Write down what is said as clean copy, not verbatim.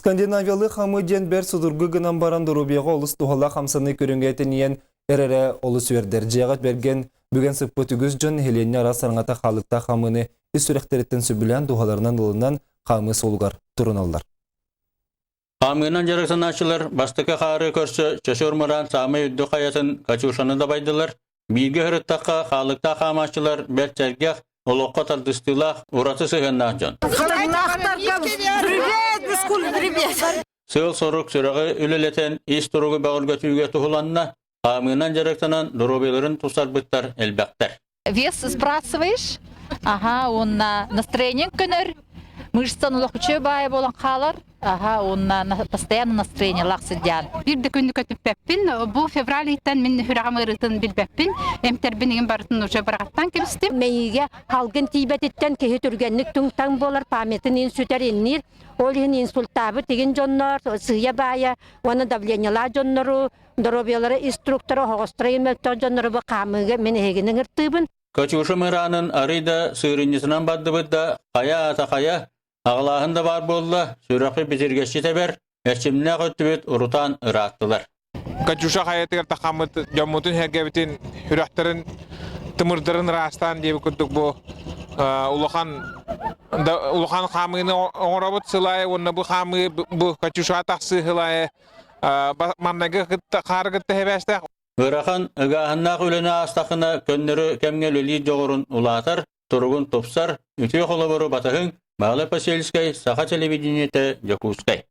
Скандинавиялыы хамыы диэн бэрт судургу гынан баран доруобуйаҕа олус туһалаах хамсаныы көрүҥэ тэнийэн эрэрэ олус үөрдэр. Дьиэҕит бэргэн бүгэн сыппыт үгүс дьон нэһилиэнньэ араас саҥата хаалыктаах хамыыны ис сүрэхтэриттэн сөбүлээн дууһаларынан ылынан хаамыы суолугар туруналлар. Хаамыынан дьарыктанааччылар бастакы хаары көрсө Чөсөр мыраан саамай үрдүк хайатын Катюшаны дабайдылар. Бииргэ сырыттахха хаалыктаах хаамааччылар бэрт сэргэх, олоххо тардыстыылаах, ураты сыһыаннаах дьон. Привет, Бискуль, привет! Сыал-сорук сүрэҕи үлэлэтэн ис туругу бөҕөргөтүүгэ туһуланна, хаамыынан дьарыктанан доруобуйаларын тупсарбыттар элбэхтэр. Вес сбрасываешь, ага, уонна настроение көнөр, мышцан олох үчүгэй баайа буолан хаалар, ага, уонна постоянно настроениелаах сылдьан. Биир да күнү көтүппэппин, бу февраль ыйтан мин сүрэҕим ыарыытын билбэппин, эмтэрбин игин барытын уже быраҕаттан кэбистим. Мэйиигэ халгын тиийбэтиттэн киһи түргэнник түҥ-таҥ буолар, памятын иин сүтэр инниир. Ол иһин инсультаабыт игин дьоннор, сыыйа-баайа уонна давлениелаах дьоннору доруобуйалара инструктора оһоҕосторо мөлтөх дьоннору бу хаамыыга мин эһигини ыҥыртыыбын. Катюша мыраанын арый да сыырынньытынан бардыбыт да, хайа аата хайа, аҕалааһын да баар буолла, сүрэхи битиргэччи тэбэр, эрчимнээх өттүбүт урутаан ырааттылар. Катюша хайатыгар тахаммыт дьоммутун сэргэбитин сүрэхтэрин тымырдарын ыраастаан диэбит курдук бу улахан улахан хаамыыны оҥоробут сыл аайы уонна бу хаамыы бу Катюшаҕа тахсыы сыл аайы маннайгы кытта хаары кытта хэбээстээх. Ыарахан, ыгааһыннаах үлэни аастахына көннөрү кэмҥэ үлэлиир дьоҕурун улаатар, туругун тупсар, үтүө холобуру батыһыҥ, Баҕала Посельскай, Саха телевидениетэ, Дьокуускай.